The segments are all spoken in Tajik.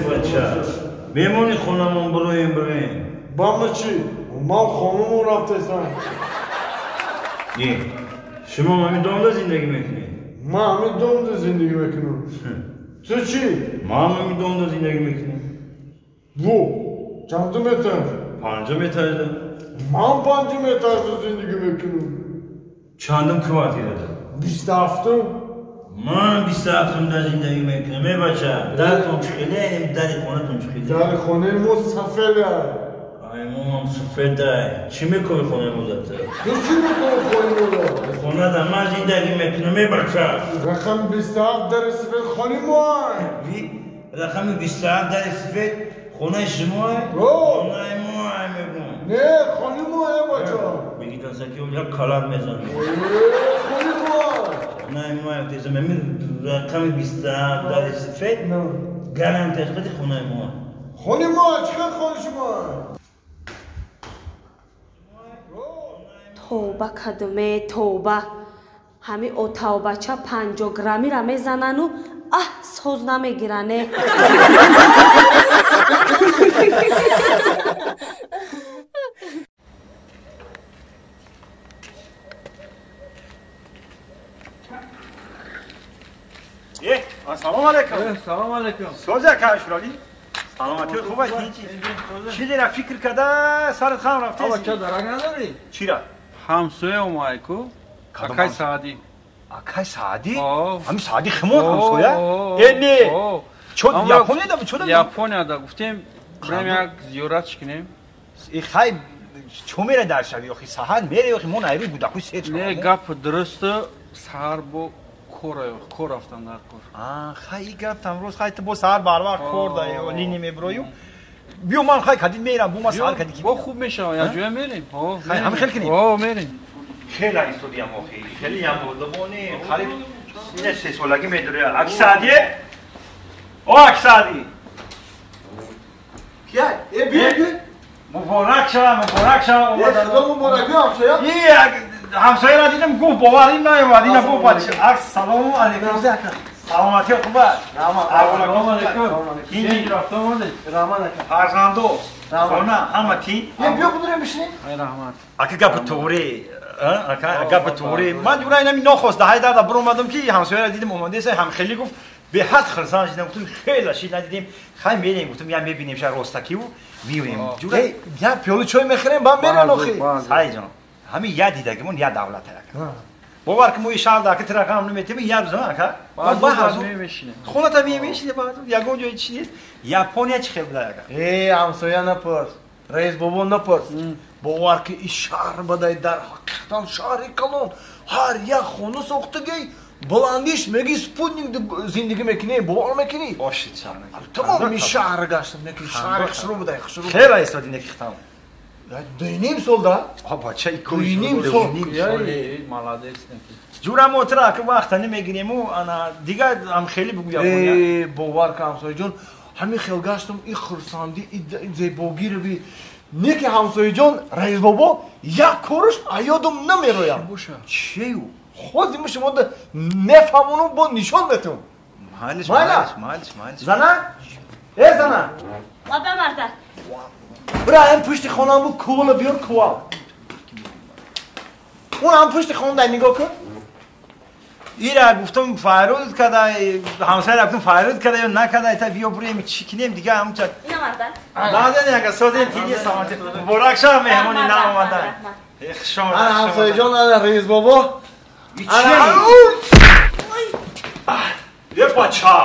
Бача, мемони хонамон бироем бироем. Ба чӣ? Ман хонумон рафтесам. Не, шумо ҳамин домда зиндагӣ мекунед? Ман ҳамин домда зиндагӣ мекунам. Ту чӣ? Ман ҳамин домда зиндагӣ мекунам. Бу, чандум этаж? Панҷум этажда. Ман панҷум этажда зиндагӣ мекунам. Чандум квартирада? 27-ум. Ман 27-умда зиндагӣ мекунам. Э бача, дартон чӣ хеле, дари хонатон чӣ хеле? Дари хонаи мо сафеда. Ай моам сафеда. Чӣ мекунӣ хонаи мо ту? Ту чӣ мекунӣ хонаи мо? Хонада ман зиндагӣ мекунам, э бача. Рақами 27 дари сафед хонаи мо. Рақами 27 дари сафед хонаи шумо? Хонаи мо мегӯм. Не, хонаи мо, э бача. Бигӣ дасаки як калат мезанам. Хонаи мо. Хонаи мо тезам. Ами рақами 27 дари сафед гарантияш қади хонаи мо. Хонаи мо, чӣ хел хонаи шумо? Тавба кадме, тавба. Ҳами отавбача 50 граммира мезанану аҳ соз намегиране. Салом алейкум. Салом алейкум. Соза кашроли? Саломатӣ хуб аст? Чӣ дера фикр карда сарат хам рафтӣ? Аба ча дарак надорӣ? Чира? Ҳамсоя омай ку? Акай Саадӣ. Акай Саадӣ? Ҳами Саадӣ химон ҳамсоя? Э не. Чо Японияда бу чода? Японияда гуфтем брем як зиёратш кунем. Э хай чо мера дар шави охи саҳар мере охи мо найрӯи гудакуи се чо. Не гап дуруст саҳар бо кор рафтан дар кор. Хай и гаптам рост хай ту бо саҳар барвақт кор да лини меброю. Биё ман хай кадид мерам бо ма саҳар кадид. Бо хуб мешава як ҷоя мерем. Хай ҳами хел кунем. О мерем. Хеле истодиям охи. Хеле ям одамони қариб ина се солагӣ медоря. Аки Саадие? О аки Саади. Кия? Э биё биё. Муборак шава, муборак шава. Э худо муборак биё ҳамсоя. И ҳамсояро дидам гуфт боварим наёмад. Ина бо бача. Ак салому алейкум. Саломатӣ хуб аст? Раҳмат. Салому алейкум. Ин рафта омадед? Раҳмат ака. Фарзандо, хона ҳама тин. Э биё будурем бишинем. Ай раҳмат. Ака гапи туғри, ака гапи туғри. Ман юра инами нохост даҳай дарда биромадам ки ҳамсояро дидам омадеса ҳам хеле гуфт беҳад хурсанд шудам. Гуфтам хеле шид надидем. Хай мерем гуфтам я мебинем ша ростакиву меоем. Ҷура я пиёли чой мехӯрем баъд мерем охи. Сай ҷон. Ҳамин я дидагимон я давлат ака. Бовар ки мо и шаҳр даки тирақам наметем я рӯза ака. Хоната мемешине баъд ягон ҷои чи нест. Япония чӣ хел буда ака? Э ҳамсоя напурс. Раис бобо напурс. Бовар ки и шаҳр бадай дар ҳақиқатан шаҳри калон. Ҳар як хона сохтагӣ баландиш меги спутник зиндагӣ мекунӣ, бовар мекунӣ? Ошид шаҳр. Тамоми шаҳр гаштам, неки шаҳри хушрӯ будай, хушрӯ. Хеле истоди неки хитам. 2.5 сол да? А бача 2.5 сол. Молодец неки. Ҷура мо тра ки вақта намегирему, ана дигар ам хеле бугу Япония. Э бовар ка ҳамсояҷон, ҳамин хел гаштам, и хурсандӣ, и зебогиро би неки ҳамсояҷон, раис бобо як кораш аёдам намероям. Чею? Ҳозир мо шумо мефаҳмонам бо нишон метум. Майлиш, майлиш, майлиш, майлиш. Зана? Э зана? Лаба марда. Бира ҳам пушти хонаам бу кувала биёр кувал. Он ҳам пушти хона нигоҳ кун. Ира гуфтам файруд када, ҳамсояра гуфтам файруд када ё накада, та биё бурем чӣ кинем дига ҳамча. Ина марда. Назан яка созен тини самати. Муборак шава меҳмони нав омадан. Хуш омадед. Ана ҳамсояҷон, ана раис бобо. Е бача.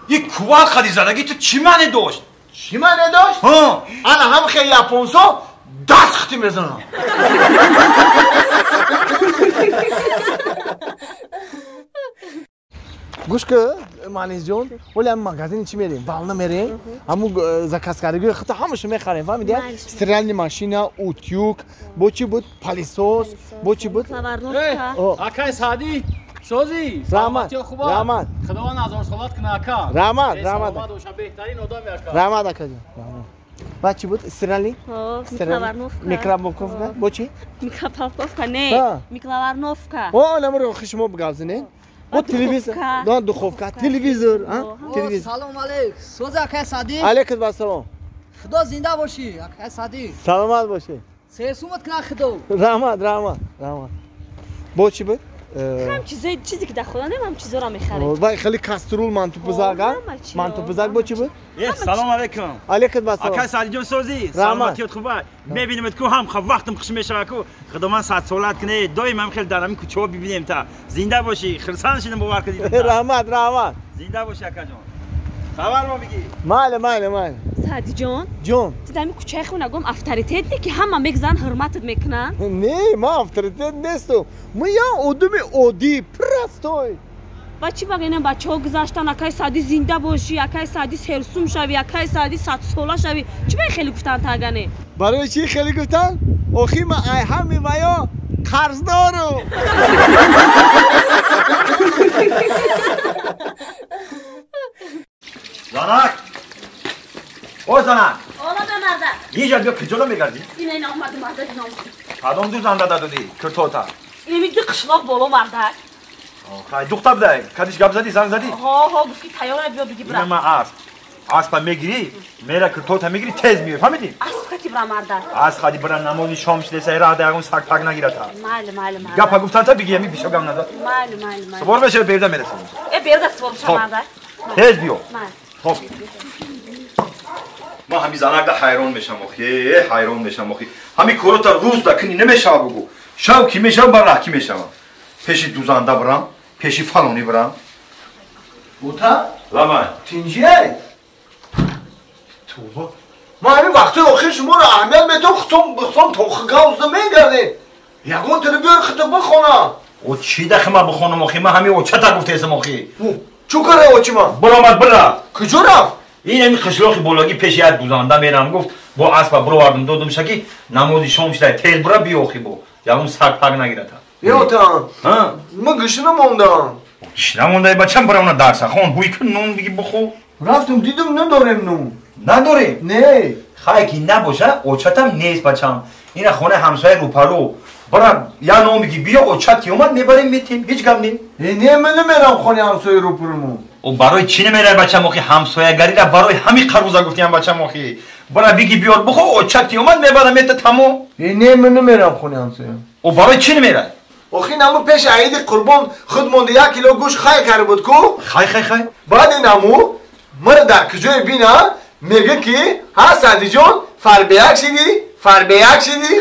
И кувал хади задаги ту чӣ маъне дошт? Чӣ маъне дошт? Ана ҳам хел японсо даст хити мезанам. Гӯш ки Манизҷон, оли ҳам магазини чӣ мерем? Вална мерем, ҳамун заказкардагии хита ҳамаша мехарем, фаҳмидӣ? Стиральная машина, утюг, бо чӣ буд? Пылесос, бо чӣ буд? Акай Саадӣ, созӣ? Раҳмат, раҳмат. Худованд ҳазорсолат кунад ака. Раҳмат, раҳмат. Беҳтарин одами ака. Раҳмат акаҷон. Баъд чӣ буд? Стиральный? Микроволновка. Микроволновка. Бо чӣ? Микроволновка не, микроволновка. О, намуро хишмо бигавзинед. Бо телевизор, да, духовка, телевизор, а? Телевизор. Салом алейк. Соз акай Садиқ. Алейкум ассалом. Худо зинда бошӣ, акай Садиқ. Саломат бошӣ. Сесумат кна худо. Раҳмат, раҳмат, раҳмат. Бо чӣ буд? Ҳам чизои чизе ки дар хона нем, ҳам чизоро мехарем. Вай хеле каструл, мантупузак, а? Мантупузак бо чӣ буд? Салом алейкум. Алейкум ассалом. Акай Садиқҷон созӣ? Саломатият хуба. Мебинемт ку ҳам вақтам хуш мешава ку. Худо ман сад солат кунед. Доим ҳам хеле дар ҳамин кӯчаҳо бибинем та. Зинда бошӣ. Хурсанд шудам бовар кардидам. Раҳмат, раҳмат. Зинда бошӣ акаҷон. Хабар мо бигӣ. Майли, майли, майли. Садиҷон. Ҷон. Ту дар ҳамин кӯчаи хонагом авторитет не ки ҳама мегзан ҳурматат мекунанд? Не, ман авторитет нестам. Ман як одами оддӣ, простой. Ба чӣ багина бачаҳо гузаштан, акай Садӣ зинда бошӣ, акай Садӣ серсум шавӣ, акай Садӣ садсола шавӣ. Чӣ ба хеле гуфтан тагане? Барои чӣ хеле гуфтан? Охи ман ай ҳами ваё қарздорам. Занак! О занак! Ола ба марда! Иҷа биё куҷоро мегардӣ? Ина ина омади марда ина омади. Кадом ду занда додӣ киртота? Инами ду қишлоқ боло марда. Хай духта бидай, кадиш гап задӣ, занг задӣ? Ҳо, ҳо, гуфт ки тайёра биё биги бира. Ина ман асп. Аспа мегирӣ, мера киртота мегирӣ, тез меоӣ, фаҳмидӣ? Асп кати бира марда. Асп қади бира намози шом шидеса, раҳ да ягон саг паг нагирата. Майли, майли, майли. Гапа гуфтанта биги, ами бисёр гап назад. Майли, майли, майли. Сувор мешавӣ, берда мерасӣ. Э, берда сувор мешавам марда. Тез биё. Майли. Хоб. Ман ҳами занакда ҳайрон мешам охи, ҳайрон мешам охи. Ҳами корота рӯз да кини намешава бугу. Шав ки мешавам, бар раҳ ки мешавам. Пеши дузанда бирам, пеши фалонӣ бирам. Ута? Ламай. Тинҷиай? Тӯба. Ман ҳамин вақтҳои охир шуморо аҳамият метавам, хутом тохи гавзда мегардед. Ягон тили биёр хита бихонам. О чӣ дахи ман бихонам охи? Ман ҳамин очата гуфтаесам охи. Чӯ кара очи ман? Биромад бира. Куҷо рафт? Ин ҳамин қишлоқи болагӣ пеши як дузанда мерам гуфт, бо аспа бировардам додум шаки намози шом шидай тез бира биё охи бо. Ягон саг паг нагирата. Ётан. Ман гӯшина мондам. Гӯшина мондай бачам бира она дарса хон ҳуй кун нон биги бихӯ. Рафтум дидум надорем нон. Надорем? Не. Хай ки набоша очатам нест бачам. Ина хонаи ҳамсояи рӯпарӯ. Бира я нон биги биё очат ки омад мебарем метем ҳеҷ гап не. Не, ман намерам хонаи ҳамсояи рӯпарӯмо. О барои чӣ намерай бачам охи ҳамсоягариро барои ҳамин қаруза гуфтиям бачам охи. Бира биги биёр бихӯ очат ки омад мебарам мета тамом. Не, ман намерам хонаи ҳамсоя. О барои чӣ намерай? Охи наму пеш аиди қурбон худ монда як кило гӯшт хай карда буд ку? Хай, хай, хай. Баъд ин наму мара дар куҷое бина мега ки ҳа Садиҷон фарбеяк шидӣ, фарбеяк шидӣ.